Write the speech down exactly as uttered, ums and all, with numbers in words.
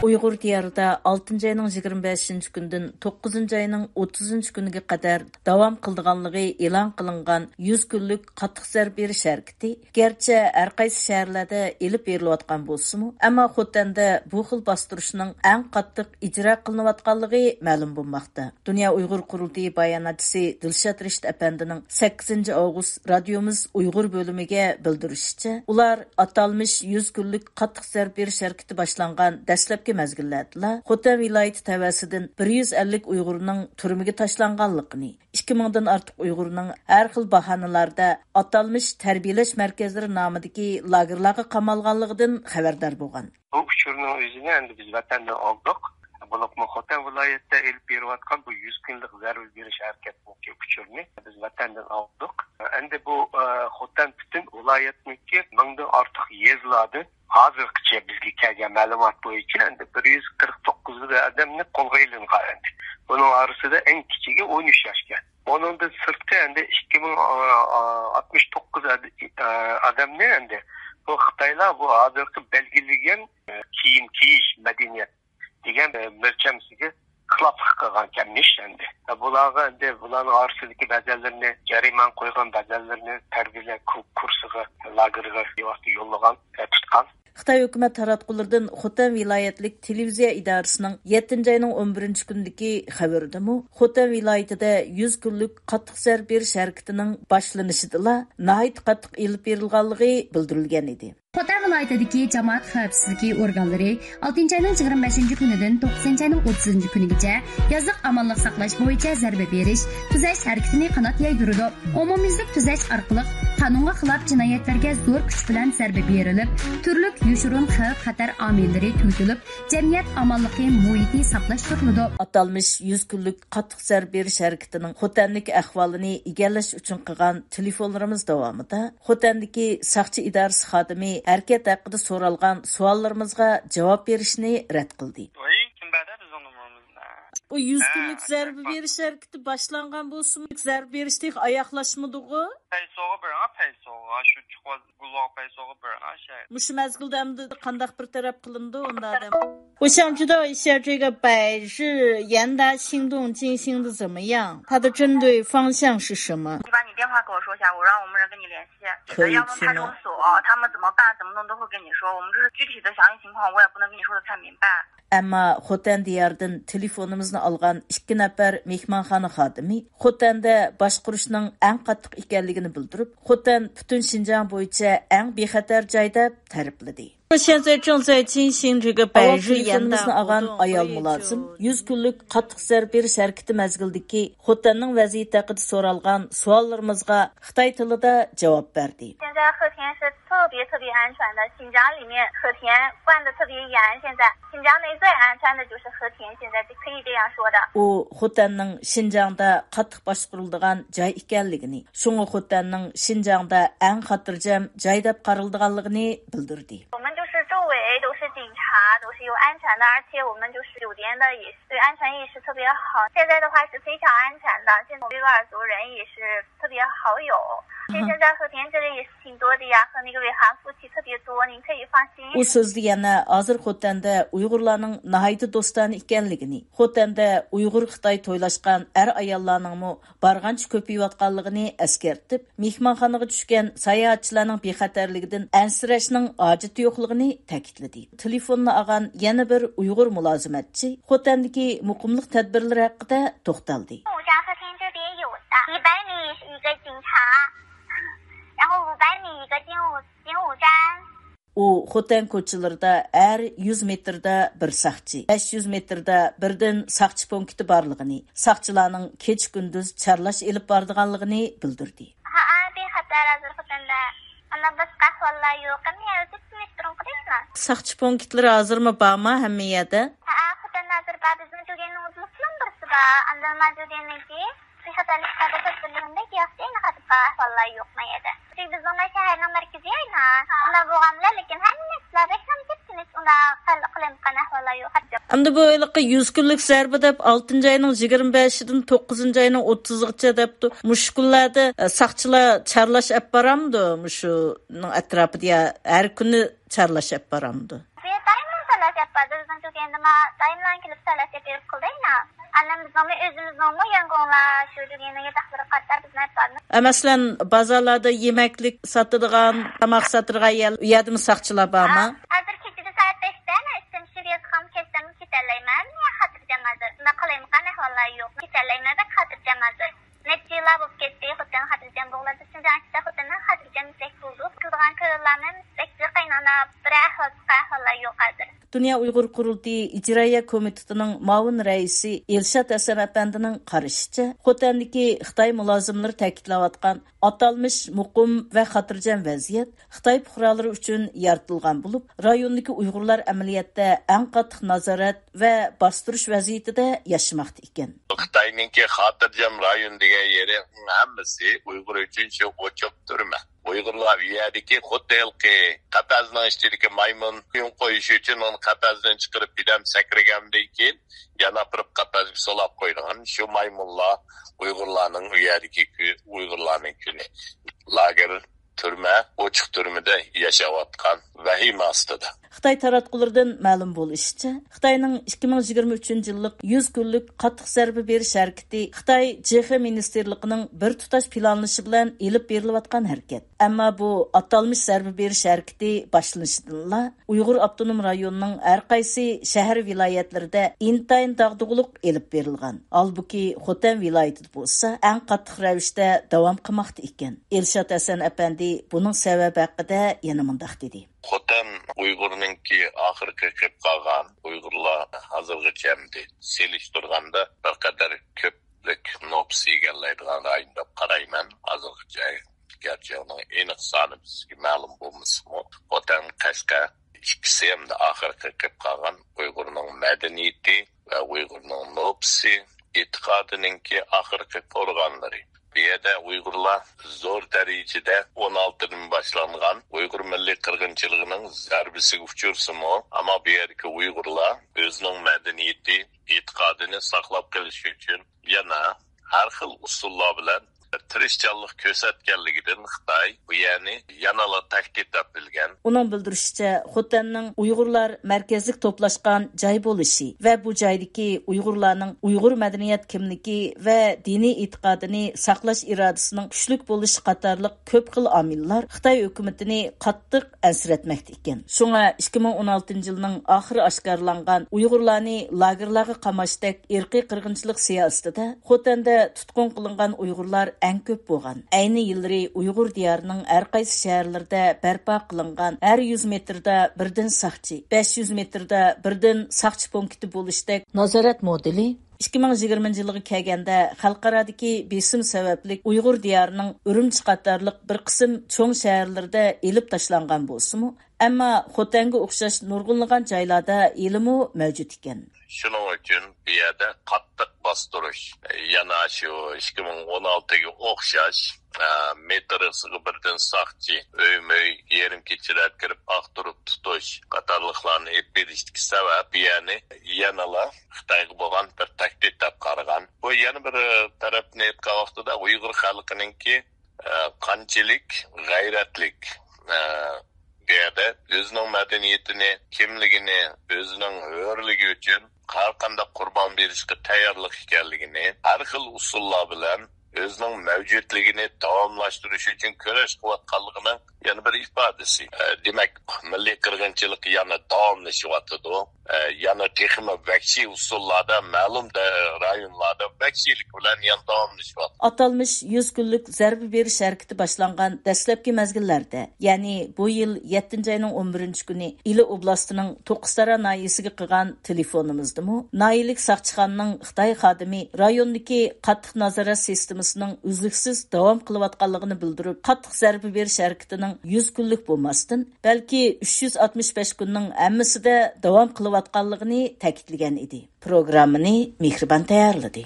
ئۇيغۇر دىيارىدا ئالتىنچى ئاينىڭ يىگىرمە بەشىنچى كۈنىدىن توققۇزىنچى ئاينىڭ ئوتتۇزىنچى كۈنىگە قەدەر داۋام قىلىدىغانلىقى ئېلان قىلىنغان يۈز كۈنلۈك قاتتىق زەربە بېرىش ھەرىكىتى گەرچە ھەر قايسى شەھەرلەردە ئېلىپ بېرىلىۋاتقان بولسىمۇ، ئەمما خوتەندە بۇ خىل باستۇرۇشنىڭ ئەڭ قاتتىق ئىجرا قىلىنىۋاتقانلىقى مەلۇم بولماقتا. دۇنيا ئۇيغۇر قۇرۇلتىيى باياناتچىسى دىلشات رېشىت ئەپەندىنىڭ سەككىزىنچى ئاۋغۇست رادىيومىز ئۇيغۇر بۆلۈمىگە بىلدۈرۈشىچە، ئۇلار ئاتالمىش يۈز كۈنلۈك قاتتىق زەربە بېرىش ھەرىكىتى باشلانغان دەسلەپكى مەزگىللەردىلا خوتەن ۋىلايىتى تەۋەسىدىن بىر يۈز ئەللىك ئۇيغۇرنىڭ تۈرمىگە تاشلانغانلىقىنى، ئىككى مىڭدىن ئارتۇق ئۇيغۇرنىڭ ھەر خىل باھانىلاردا ئاتالمىش تەربىيەلەش مەركەزلىرى نامىدىكى لاگېرلارغا قامالغانلىقىدىن خەۋەردار بولغان. بۇ ئۇچۇرنىڭ ئۆزىنى ئەمدى بىز ۋەتەندىن ئالدۇق. بولۇپمۇ خوتەن ۋىلايەتتە ئېلىپ بېرىۋاتقان بۇ يۈز كۈنلۈك زەربە بېرىش ھەرىكەتنىڭكى ئۇچۇرىنى بىز ۋەتەندىن ئالدۇق. ئەمدى بۇ، ئە، خوتەن پۈتۈن ۋىلايەتنىڭكى مىڭدىن ئارتۇق يېزىلاردىن ھازىرغىچە بىزگە كەلگەن مەلۇمات بويىچە ئەمدى بىر يۈز قىرىق توققۇز ئادەمنى قولغا ئېلىنغان ئەمدى. بۇنىڭ ئارىسىدا ئەڭ كىچىكى ئون ئۈچ ياشكەن. ئۇنىڭدىن سىرتقى ئەمدى ئىككى مىڭ ئاتمىش توققۇز ئاد-، ئە، ئادەمنى ئەمدى بۇ خىتايلار بۇ ھازىرقى بەلگىلىگەن، ئە، كىيىم كىيىش مەدەنىيەت دېگەن، ئە، مۆلچەمسىگە خىلاپلىق قىلغان كەممىش ئەمدى. بۇلارغا ئەمدى بۇلارنىڭ ئارىسىدىكى بەزەنلىرىنى جەرىمانە قويغان، بەزەنلىرىنى تەربىيەلەش كۇ-، كۇرسىغا، لاگېرغا بىۋاسىتە يوللىغان، ئە، تۇتقان. خىتاي ھۆكۈمەت تاراتقۇلىرىدىن خوتەن ۋىلايەتلىك تېلېۋىزىيە ئىدارىسىنىڭ يەتتىنچى ئاينىڭ ئون بىرىنچى كۈنىدىكى خەۋىرىدىمۇ خوتەن ۋىلايىتىدە يۈز كۈنلۈك قاتتىق زەربە بېرىش ھەرىكىتىنىڭ باشلىنىشىدىلا ناھايىتى قاتتىق ئېلىپ بېرىلغانلىقى بىلدۈرۈلگەن ئىدى. خوتەن ۋىلايىتىدىكى جامائەت خەۋپسىزلىكى ئورگانلىرى ئالتىنچى ئاينىڭ يىگىرمە بەشىنچى كۈنىدىن توققۇزىنچى ئاينىڭ ئوتتۇزىنچى كۈنىگىچە يازلىق ئامانلىق ساقلاش بويىچە زەربە بېرىش، تۈزەش ھەرىكىتىنى قانات يايدۇرىدۇ. ئومۇميۈزلۈك تۈزەش ئارقىلىق قانۇنغا خىلاپ جىنايەتلەرگە زور كۈچ بىلەن زەربە بېرىلىپ، تۈرلۈك يوشۇرۇن خەۋپ-خەتەر ئامىللىرى تۈگىتىلىپ، جەمئىيەت ئامانلىقى مۇھىتى ساپلاشتۇرۇلىدۇ. ئاتالمىش يۈز كۈنلۈك قاتتىق زەربە بېرىش ھەرىكىتىنىڭ خوتەندىكى ئەھۋالىنى ئىگىلەش ئۈچۈن قىلغان تېلېفونلىرىمىز داۋامىدا خوتەندىكى ساقچى ئىدارىسى خادىمى ھەرىكەت ھەققىدە سورالغان سوئاللىرىمىزغا جاۋاب بېرىشنى رەت قىلدى. ئۇ يۈز كۈنلۈك زەربە بېرىش ھەرىكىتى باشلانغان بولسىمۇ، زەربە بېرىش تېخى ئاياغلاشمىدىغۇ؟ پەيسوغا بېرىڭ، پەيسوغا، شۇ چوققا گۇلۋاغ پەيسوغا بېرىڭ، شەي. مۇشۇ مەزگىلدە ئەمدى قانداق بىر تەرەپ قىلىنىدۇ ئۇنداق ئادەم؟ 我想知道一下这个百日严打行动进行的怎么样，它的针对方向是什么？你把你电话给我说一下，我让我们人跟你联系。可以去吗？要问派出所，他们怎么办，怎么弄都会跟你说。我们这是具体的详细情况，我也不能跟你说的太明白。 ئەمما خوتەن دىيارىدىن تېلېفونىمىزنى ئالغان ئىككى نەپەر مېھمانخانا خادىمى خوتەندە باشقۇرۇشنىڭ ئەڭ قاتتىق ئىكەنلىكىنى بىلدۈرۈپ، خوتەن پۈتۈن شىنجاڭ بويىچە ئەڭ بىخەتەر جاي دەپ تەرىپلىدى. 现在正在进行这个百日严打活动。 ئايال مۇلازىم يۈز كۈنلۈك قاتتىق زەربە بېرىش ھەرىكىتى مەزگىلىدىكى خوتەننىڭ ۋەزىيىتى ھەققىدە سورالغان سوئاللىرىمىزغا خىتاي تىلىدا جاۋاب بەردى. 现在和田是特别特别安全的，新疆里面和田管得特别严。现在新疆内最安全的就是和田，现在就可以这样说的。 ئۇ خوتەننىڭ شىنجاڭدا قاتتىق باشقۇرۇلىدىغان جاي ئىكەنلىكىنى، شۇڭا خوتەننىڭ شىنجاڭدا ئەڭ خاتىرجەم جاي دەپ قارىلىدىغانلىقىنى بىلدۈردى. 我们就是周围都是警察，都是有安全的，而且我们就是酒店的也是对安全意识特别好。现在的话是非常安全的，现在维吾尔族人也是特别好友。其实现在和田这里也是挺多的呀，和那个维吾尔夫妻特别多，您可以放心。 ئۇ سۆزىدە يەنە ھازىر خوتەندە ئۇيغۇرلارنىڭ ناھايىتى دوستانە ئىكەنلىكىنى، خوتەندە ئۇيغۇر خىتاي تويلاشقان ئەر-ئاياللارنىڭمۇ بارغانچە كۆپىيىۋاتقانلىقىنى ئەسكەرتىپ، مېھمانخانىغا چۈشكەن ساياھەتچىلەرنىڭ بىخەتەرلىكىدىن ئەنسىرەشنىڭ ھاجىتى يوقلۇقىنى تەكىتلىدى. تېلېفوننى ئالغان يەنە بىر ئۇيغۇر مۇلازىمەتچى خوتەندىكى مۇقىملىق تەدبىرلىرى ھەققىدە توختالدى. 五张和田这边有的，一百米一个警察，然后五百米一个警务警务站。 ئۇ خوتەن كوچىلىرىدا ھەر يۈز مېتىردا بىر ساقچى، بەش يۈز مېتىردا بىردىن ساقچى پونكىتى بارلىقىنى، ساقچىلارنىڭ كېچە-كۈندۈز چارلاش ئېلىپ بارىدىغانلىقىنى بىلدۈردى. ھەئە، بىخەتەر ھازىر خوتەندە. ئانداق باشقا ئەھۋاللار يوق. ھەممە يەردە تىنچ تۇرۇڭ قىلىسىلەر. ساقچى پونكىتلىرى ھازىرمۇ بارمۇ ھەممە يەردە؟ ھەئە، خوتەندە ھازىر بار. بىزنىڭ جۈگەننىڭ ئۆزىمۇ پىلان بىرسى بار. ئاندىن ما جۈگەننىڭكى بىخەتەرلىك تەدبىرلىرىدەك ياخشى، ئەينى قاتىپقا ئەھۋاللار يوق ما يەردە. چۈنكى بىزنىڭ ما شەھەرنىڭ مەركىزى ئەينى. ئۇنداق بولغان بىلەن، لېكىن ھەممە ئىشلار بەكلا جىق تىنچ، ئۇنداق قىلىنىۋاتقان ئەھۋاللار يوق. ئەمدى بۇ ھېلىقى يۈز كۈنلۈك زەربە دەپ ئالتىنچى ئاينىڭ يىگىرمە بەشىدىن توققۇزىنچى ئاينىڭ ئوتتۇزىغىچە دەپتۇ. مۇشۇ كۈنلەردە، ئە، ساقچىلار چارلاش ئەپ بارامدۇ؟ مۇشۇنىڭ ئەتراپىدا يا ھەر كۈنى چارلاش ئەپ بارامدۇ؟ دائىم چارلاش ئەپ بارىدۇ. بىزنىڭ ئەمما دائىملا كېلىپ سالات ئېتىپ قىلدى. ئەنە بىزنىڭمۇ ئۆزىمىزنىڭمۇ يەنگوڭلار شۇ جۈگىنىڭ ياتاقلىرى قاتار بىزنى ئەپ بارمىز. ئە، مەسىلەن، بازارلاردا يېمەكلىك ساتىدىغان، تاماق ساتىدىغان يەر، ئۇ يەردىمۇ ساقچىلار بارمۇ؟ ھازىر كېچىدە سائەت بەشتە مەن ئىشتىن چۈشۈپ ياتقان كەتسەم كېتەلەيمەن. خاتىرجەم ھازىر. نېمە قىلايمىقان، ئەھۋاللار يوق. كېتەلەيمەن، بەك خاتىرجەم ھازىر. نەچچە يىللار بولۇپ كەتتى، خوتەن خاتىرجەم بولغىلى. شىنجاڭ ئىچىدە خوتەننىڭ خاتىرجەملىكى بولدى. قىلىدىغان كۆڭۈللەرمۇ بەك قاينانا، بىر ئەھۋال، ئەھۋاللار يوق ھازىر. دۇنيا ئۇيغۇر قۇرۇلتىيى ئىجرائىيە كومىتېتىنىڭ مۇئاۋىن رەئىسى ئىلشات ھەسەن ئەپەندىنىڭ قارىشىچە، خوتەندىكى خىتاي مۇلازىملىرى تەكىتلەۋاتقان ئاتالمىش مۇقىم ۋە خاتىرجەم ۋەزىيەت خىتاي پۇقرالىرى ئۈچۈن يارىتىلغان بولۇپ، رايوندىكى ئۇيغۇرلار ئەمەلىيەتتە ئەڭ قاتتىق نازارەت ۋە باستۇرۇش ۋەزىيىتىدە ياشىماقتا ئىكەن. خىتاينىڭكى خاتىرجەم رايون دېگەن يېرى ھەممىسى ئۇيغۇر ئۈچۈن شۇ ئوچۇق تۈرمە. ئۇيغۇرلار ئۇ يەردىكى خۇددى ھېلىقى قەپەسنىڭ ئىچىدىكى مايمۇن ئويۇن قويۇش ئۈچۈن ئۇنى قەپەستىن چىقىرىپ بىردەم سەكرىگەندىن كېيىن يەنە ئاپىرىپ قەپەسكە سولاپ قويىدىغان شۇ مايمۇنلار ئۇيغۇرلارنىڭ ئۇ يەردىكى كۈ-، ئۇيغۇرلارنىڭ كۈنى. لاگېر، تۈرمە، ئوچۇق تۈرمىدە ياشاۋاتقان ۋەھىمە ئاستىدا. خىتاي تاراتقۇلىرىدىن مەلۇم بولۇشىچە، خىتاينىڭ ئىككى مىڭ يىگىرمە ئۈچىنچى يىللىق يۈز كۈنلۈك قاتتىق زەربە بېرىش ھەرىكىتى خىتاي جىخې مىنىستىرلىقىنىڭ بىر تۇتاش پىلانلىشى بىلەن ئېلىپ بېرىلىۋاتقان ھەرىكەت. ئەمما بۇ ئاتالمىش زەربە بېرىش ھەرىكىتى باشلىنىشىدىنلا ئۇيغۇر ئاپتونوم رايونىنىڭ ھەر قايسى شەھەر، ۋىلايەتلىرىدە ئىنتايىن داغدۇغىلىق ئېلىپ بېرىلغان. ھالبۇكى، خوتەن ۋىلايىتىدە بولسا ئەڭ قاتتىق رەۋىشتە داۋام قىلماقتا ئىكەن. ئىلشات ھەسەن ئەپەندى بۇنىڭ سەۋەبى ھەققىدە يەنە مۇنداق دېدى. خوتەن ئۇيغۇرنىڭكى ئاخىرقى قېلىپ قالغان ئۇيغۇرلار ھازىرغىچە ئەمدى سېلىشتۇرغاندا بىر قەدەر كۆپلۈك نوپۇس ئىگىلەيدىغان رايون دەپ قارايمەن. ھازىرغىچە، گەرچە ئۇنىڭ ئېنىق سانى بىزگە مەلۇم بولمىسىمۇ، خوتەن، قەشقەر ئىككىسى ئەمدى ئاخىرقى قېلىپ قالغان ئۇيغۇرنىڭ مەدەنىيىتى ۋە ئۇيغۇرنىڭ نوپۇسى، ئېتىقادىنىڭكى ئاخىرقى قورغانلىرى. بۇ يەردە ئۇيغۇرلار زور دەرىجىدە ئون ئالتىدىن باشلانغان ئۇيغۇر مىللىي قىرغىنچىلىقىنىڭ زەربىسىگە ئۇچرىسىمۇ، ئەمما بۇ يەردىكى ئۇيغۇرلار ئۆزىنىڭ مەدەنىيىتى، ئېتىقادىنى ساقلاپ قېلىش ئۈچۈن يەنە ھەر خىل ئۇسۇللار بىلەن تىرىشچانلىق كۆرسەتكەنلىكىدىن خىتاي بۇ يەرنى يەنىلا تەھدىت دەپ بىلگەن. ئۇنىڭ بىلدۈرۈشىچە، خوتەننىڭ ئۇيغۇرلار مەركەزلىك توپلاشقان جاي بولۇشى ۋە بۇ جايدىكى ئۇيغۇرلارنىڭ ئۇيغۇر مەدەنىيەت كىملىكى ۋە دىنىي ئېتىقادىنى ساقلاش ئىرادىسىنىڭ كۈچلۈك بولۇشى قاتارلىق كۆپ خىل ئامىللار خىتاي ھۆكۈمىتىنى قاتتىق ئەنسىرەتمەكتە ئىكەن. شۇڭا ئىككى مىڭ ئون ئالتىنچى يىلنىڭ ئاخىرى ئاشكارىلانغان ئۇيغۇرلارنى لاگېرلارغا قاماشتەك ئىرقىي قىرغىنچىلىق سىياسىتىدە خوتەندە تۇتقۇن قىلىنغان ئۇيغۇرلار ئەڭ كۆپ بولغان. ئەينى يىللىرى ئۇيغۇر دىيارىنىڭ ھەر قايسى شەھەرلىرىدە بەرپا قىلىنغان ھەر يۈز مېتىردا بىردىن ساقچى، بەش يۈز مېتىردا بىردىن ساقچى پونكىتى بولۇشتەك نازارەت مودېلى ئىككى مىڭ يىگىرمىنچى يىلغا كەلگەندە خەلقئارادىكى بېسىم سەۋەبلىك ئۇيغۇر دىيارىنىڭ ئۈرۈمچى قاتارلىق بىر قىسىم چوڭ شەھەرلىرىدە ئېلىپ تاشلانغان بولسىمۇ، ئەمما خوتەنگە ئوخشاش نۇرغۇنلىغان جايلاردا ھېلىمۇ مەۋجۇت ئىكەن. شۇنىڭ ئۈچۈن بۇ يەردە قاتتىق باستۇرۇش، يەنە شۇ ئىككى مىڭ ئون ئالتىگە ئوخشاش، ئە، مېتىرىسىغا بىردىن ساقچى، ئۆيمۇ ئۆي يېرىم كېچىلەردە كىرىپ ئاختۇرۇپ تۇتۇش قاتارلىقلارنى ئېلىپ بېرىشتىكى سەۋەب، بۇ يەرنى يەنىلا خىتايغا بولغان بىر تەھدىت دەپ قارىغان. بۇ يەنە بىر، ئە، تەرەپنى ئېيتقان ۋاقتىدا ئۇيغۇر خەلقىنىڭكى، ئە، قانچىلىك غەيرەتلىك، ئە، بۇ يەردە ئۆزىنىڭ مەدەنىيىتىنى، كىملىكىنى، ئۆزىنىڭ ھۆرلۈكى ئۈچۈن ھەر قانداق قۇربان بېرىشقا تەييارلىق ئىكەنلىكىنى، ھەر خىل ئۇسۇللار بىلەن ئۆزىنىڭ مەۋجۇتلۇقىنى داۋاملاشتۇرۇش ئۈچۈن كۈرەش قىلىۋاتقانلىقىنىڭ يەنە بىر ئىپادىسى. ئە، دېمەك، مىللىي قىرغىنچىلىق يەنە داۋاملىشىۋاتىدۇ. ئە، يەنە تېخىمۇ ۋەھشىي ئۇسۇللاردا، مەلۇم دە-، رايونلاردا ۋەھشىيلىك بىلەن يەنە داۋاملىشىۋاتىدۇ. ئاتالمىش يۈز كۈنلۈك زەربە بېرىش ھەرىكىتى باشلانغان دەسلەپكى مەزگىللەردە، يەنى بۇ يىل يەتتىنچى ئاينىڭ ئون بىرىنچى كۈنى ئىلى ئوبلاستىنىڭ توققۇزتارا ناھىيەسىگە قىلغان تېلېفونىمىزدىمۇ، ناھىيەلىك ساقچىخانىنىڭ خىتاي خادىمى رايوندىكى قاتتىق نازارەت سىستېمىسىنىڭ ئۈزلۈكسىز داۋام قىلىۋاتقانلىقىنى بىلدۈرۈپ، قاتتىق زەربە بېرىش ھەرىكىتىنىڭ يۈز كۈنلۈك بولماستىن، بەلكى ئۈچ يۈز ئاتمىش بەش كۈننىڭ ھەممىسىدە داۋام قىلىۋاتقانلىقىنى تەكىتلىگەن ئىدى. پروگراممىنى مېھرىبان تەييارلىدى.